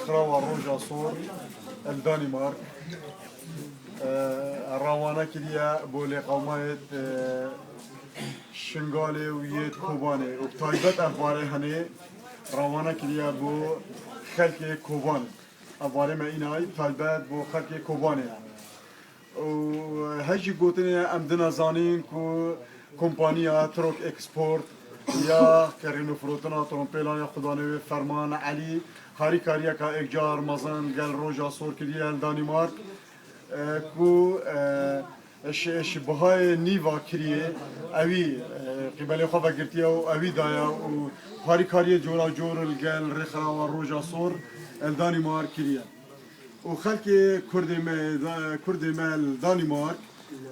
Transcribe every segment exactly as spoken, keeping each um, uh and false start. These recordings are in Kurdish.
Xirawa Roja Sor el Danîmark, e, rawana kiriye bo lêqewmayêt, e, Şingalê û yêt Kobanê û bi taybet ev barê henê rawana kiriye bo xelkê Kobanê. Ev barê me înayî taybet bo xelkê Kobanê ye. Û her jî gotinê em dine zanîn ku kompaniya Trok Export ya kerîn û firotina trompêlan ya xudanê wê Ferman Elî harîkariyeka êkcar mezin gel Roja Sor kiriye li Danîmark, e, ku, e, ji, ji bihayê nîva kiriyê ewî, e, qîbelê xwe vegirtiye û ewî daye û harîkariyê cora cor li gel Rêxirawa Roja Sor li Danîmark kiriye. Û xelkê Kurdê me, Kurdê me li Danîmark,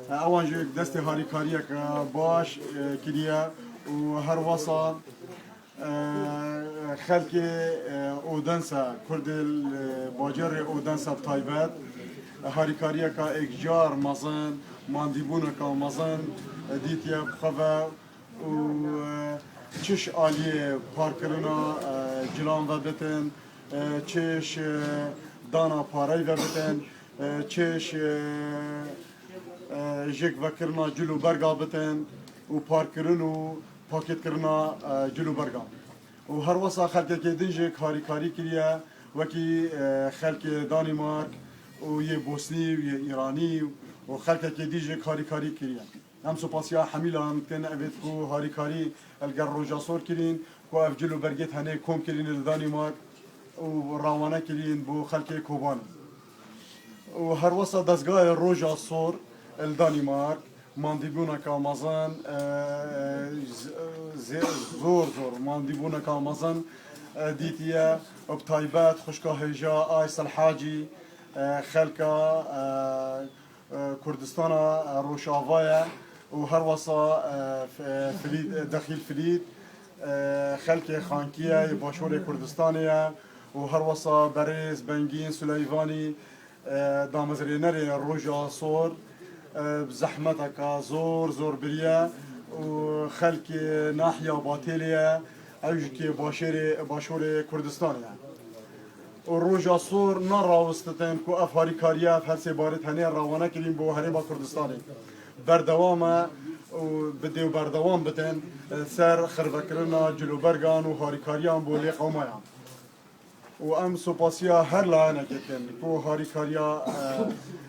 e, ewan jî destê harîkariyeke baş, e, kiriye û her wesa, e, xelkê, e, Odense, Kurdê li bajarê Odense bi taybet, e, harîkariyeke êkcar mezin, mandîbûneke mezin, e, dîtiye bi xwe ve û, e, çi ji aliyê parkirina, e, cilan ve bitin, e, çi ji dana parey ve bitin, e, çi ji, e, jêk vekirina cil û berga bitin û parkirin û pakêtkirina, e, cil û berga. Û her wesa xelkekê din jî harîkarî kiriye, wekî, e, xelkê Danîmark û yê Bosnî û yê Îranî û xelkekê dî jî harîkarî kiriye. Em supasiya hemîlan dikin, evêt ku harîkarî li gel Roja Sor kirîn, ku ev cil û bergêt henê kom kirîn li Danîmark û rawane kirîn bo xelkê Kobanê. Û her wesa dezgahê Roja Sor li Danîmark mandîbûneka mezin, e, z-, zê-, zor zor mandîbûneka mezin, e, dîtiye, bi taybet xwişka hêja Aysel Hacî, e, xelka, e, e, Kurdistana, e, Rojava ye û her wesa, e, f-, e, Filît, e, Dexîl Filît, e, xelkê Xankî ye, yê Başûrê Kurdistanê ye û her wesa berêz Bengîn Suleyvanî, e, damezrênerê Roja Sor, e, bi zehmeteke zor, zor biriye û xelkê nahiya Batêlê ye, ew jî kê başêrê, Başûrê Kurdistanê ye. Û Roja Sor narawistitên ku ev harîkariya ev her sê barê tenê rawane kirîn bo Herêma Kurdistanê. Berdewam e û bi dê û berdewam bitin, e, ser xirvekirina cilûbergan û harîkariyan bo lê qewmayan. Û em supasiya her layenekê dikin ku harîkariya, e,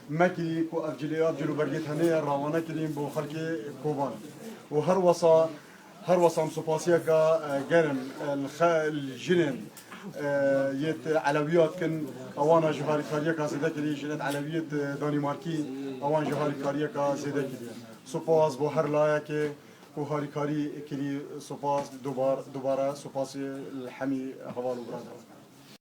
me kirî ku ev cilê, ev cilûbergê tenê rawane kirîn bo xelkê Koban. Û her wesa Her wesa em supasiyeke, e, germ, e, li xe-, li jinên, e, yêt Elewiyat kin, ewana ji harîkariyeka zêde kirî, jinên Elewiyêt, e, Danîmarkî, ewan ji harîkariyeka zêde kiriye. Supas bo her layekê ku harîkarî kirî, supas, dubar-, dubare supasê li hemî heval û biraderan.